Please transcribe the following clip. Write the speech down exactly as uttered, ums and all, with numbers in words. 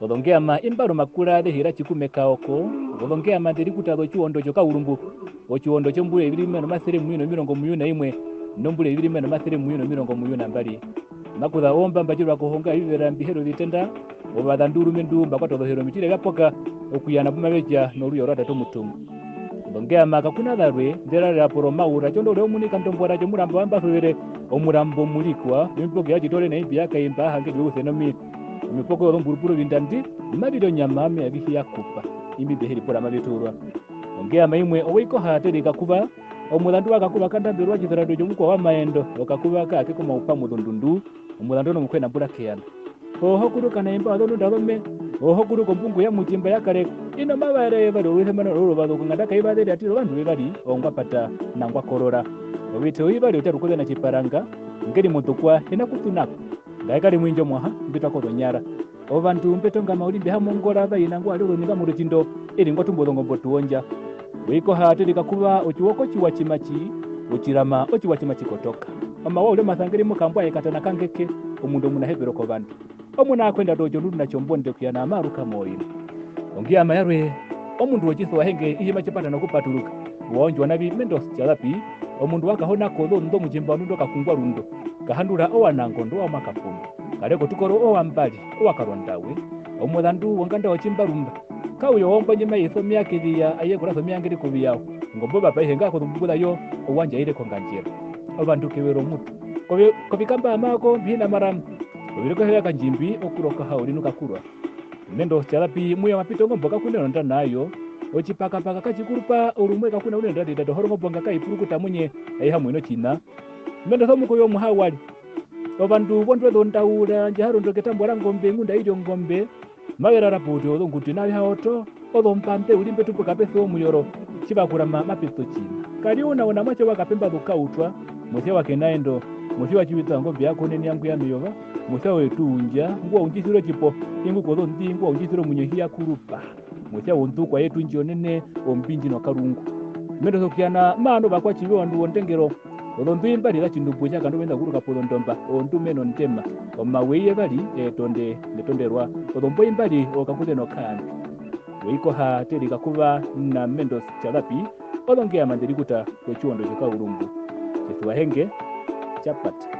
Ozongeama imba romakura ze hira tjikumeka oko, ozongeama nḓe rikuta zotjiwondo tjokaurumbu, otjiwondo tjombura eyuvi rimwe nomasere muvyu nomirongo muvyu na imwe, nombura eyuvi rimwe nomasere muvyu nomirongo muvyu na mbari. Makuza oomba mba tjirwa kohonga yovivera mbi he ri ovitenda, ovazandu orumendu mba kwata ozohero omitjire vya poka, okuyana pu mave tja noruyo rwa tate omutungu. Ozongeama kaku na zarwe, nḓe rarera poromaura, tjondo ore omunika ndombora tjomuramba wa Mbasuvere, omurambo murikwa, omipoko ya Tjitore na imbi ya Kaimba, ahange Jouse nomi-, omipoko yozomburupuru vindandi, mavi ri onyama ame avihe ya kupa, imbi mbi he ri pura mavi tuurwa. Ongeama imwe, oweikoha Teri Kakuva, omuzandu wa Kakuva kandamberwa tjizarando tjomukwao wa Maendo, okakuva kaake komaupa muzondundu, omuzandu nomukwena mbura keyana. Oho kuru kana imba ozondunda zome, oho kuru kombungu ya Mutjimba ya Kareko. Ino mavaere yevari orusemana roruvazoko nganda kaivazeri atiri ovandu vevari ongwapata nangwakorora. Oviteu vivari otja rukuzena tjiparanga, ngeri mutukwa hina kutunako. Ngae kari mwinjo mwaha, mbitwa kozonyara. Ovandu mbe tongama uri mbe ha mongora vaina ngwa ri ozoninga muruchindo, eri ngwa tumba ozongombo tuwondja. Weikoha Teri Kakuva otjiwoko tjiwa tjimatji, otjirama otjiwa tjimatji kotoka. Omawa uri omasangeri mokambwa ekatana kangeke, omundu omunahepero kovandu. Omuna akwenda totjo ndundu na tjombonde kuyana amaruka moina. Ongeama yarwe, omundu wotjisuwahenge ihe matji pata nokupaturuka. Waondjwa navi Mentos Tjazapi, omundu wa kahona kozondo mutjimba onundo kakungwa rundo. Kahandura owanangondo wa makapuna. Kare kotukoro owa mbari, owa karondawe. Omuzandu wonganda yotjimbarumba. Kauyo wombonye maiso mya keviya, aye kurasa omiyangeri koviyawo. Ngombo vapa ihe nga kozumbukuza yo, owandja ire kongandjera. Ovandu kevero mutu. Kovi-, kovikamba amako, mbihina marama. Ovireko hevya kandjimbi, okuroka hauri nukakurwa. Mendos Tjazapi muyo mapito ngombo kakunena ondana ayo. Otjipakapaka katjikurupa, orumwe kakuna unene ndati ndati ohoro ngombo nga kaipurukuta munye, aiha mwino tjina. Mendos omuko yo muhawari. Ovandu vondwe zondaura, ndjaharondo ketambo rangombe, ngunda iri ongombe. Maverara puti ozonguti navi haoto, ozompampe uri mbetupuka pese omuyoro, tjivakurama mapito tjina. Kari una una mwatje wakapemba zukautwa, musia wa kenaendo, musia wa tjivita ngombe yako nene yangu ya meyova, musia wetu undja, ngwa undjisire otjipo, ingu kozondi, ngwa undjisire omunyo hiya kurupa. Musia wondukwa yetu ndji onene, ombinji nokarungu. Mendos okuyana, maano vakwatjivi ovandu vondengero, ozondui mbari za tjindumbu tja kandu venda kuruka pozondomba, oondume nondema, omawe yevari, eetonde, netonderwa, ozomboi mbari, okakuze nokaandu. Weikoha Teri Kakuva na Mendos Tjazapi, ozongeama nḓe rikuta kotjiwondo tjokaurumbu. Tjisuwahenge, tja pata.